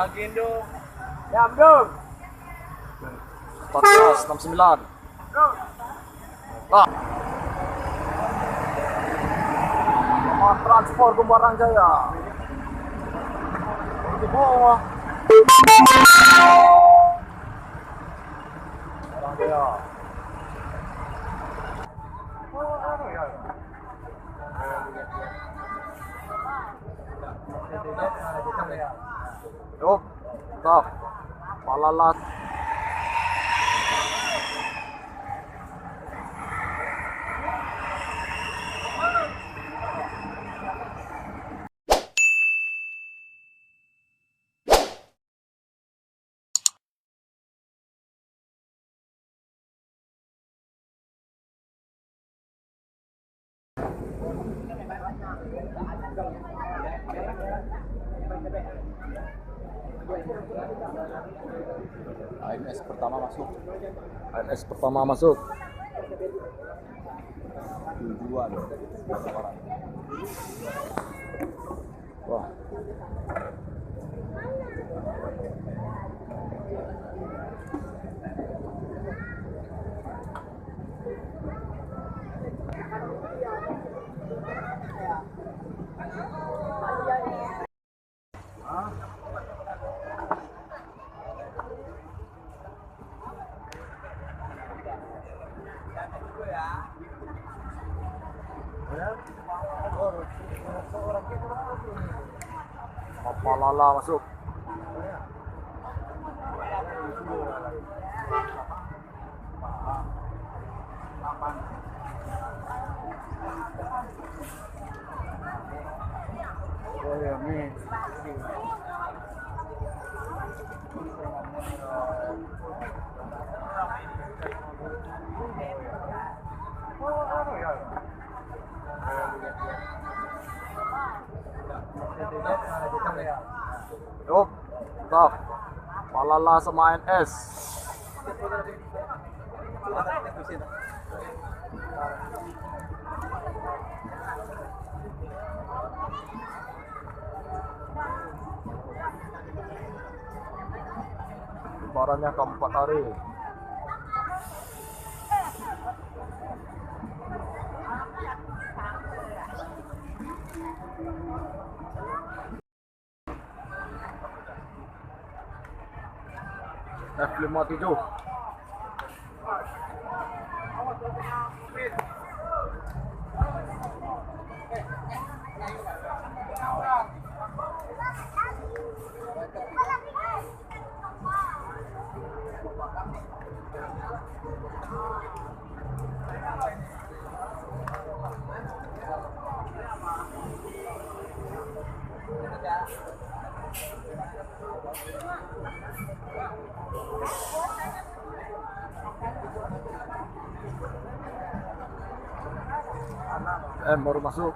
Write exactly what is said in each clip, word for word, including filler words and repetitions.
Lagi, Indo. Diam, Dong. Empat belas enam sembilan. Ah. Transfer Gembarang Jaya. Di bawah. Gembarang Jaya. Yup, tah. Palalas. A M S pertama masuk. A M S pertama masuk. Tujuan. Wah. Mapalala masuk. Yup, tah. Palalas sama A M S. Lebarannya keempat hari. F lima tujuh. M baru masuk.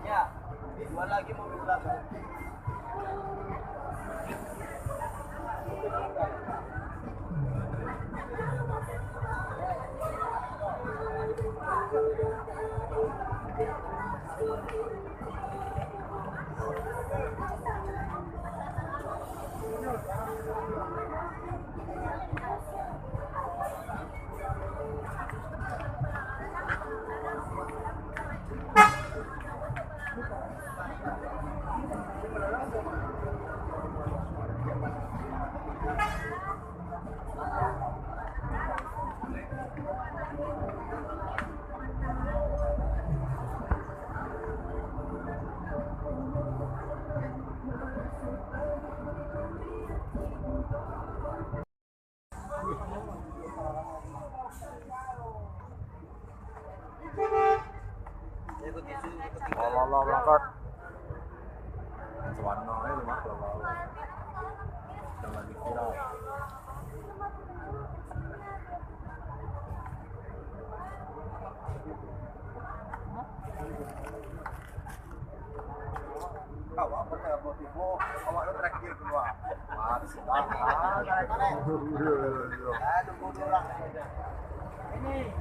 Ya, dua lagi mobil belakang. Alah, alah, berangkat. Sabana, eh, Oh, awak tu terakhir keluar. Ah, bismillah. Ah, tarik, tarik. Ah, tunggu dulu lah. Ini.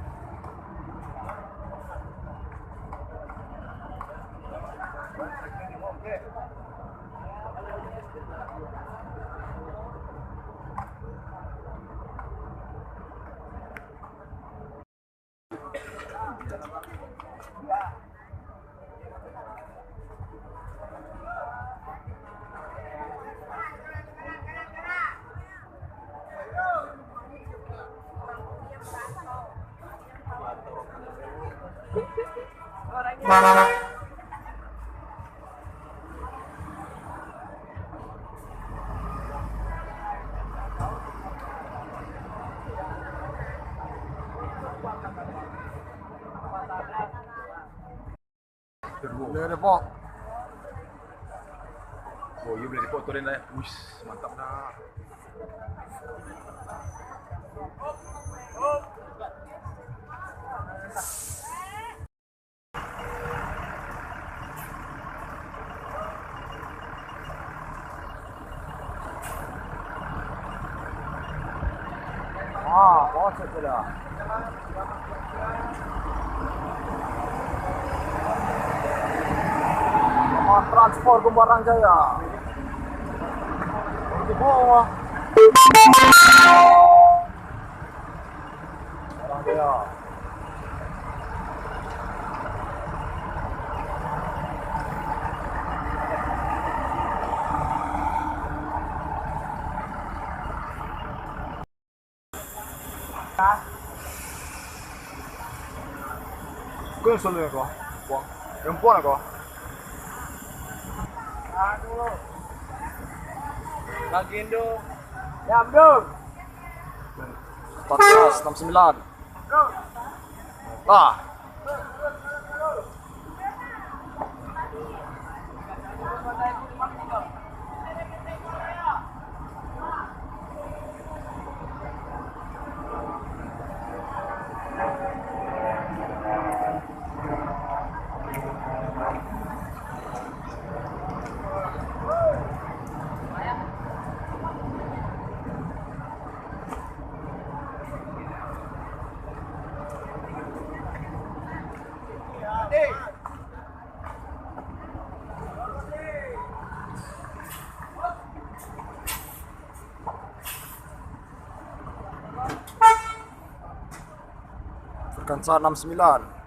Dari Depok. Oh, iya, dari Depok turun lah. Wis, mantap dah. Ah, kocek tu dah. Sama Transport Kumparan Jaya. Di bawah. Kumparan Jaya. Kau yang selalu ko? Buang. Yang buang ko? Aduh. Bagindo. Ya, Bro. Empat belas enam sembilan. Lah. Furkansyah enam sembilan.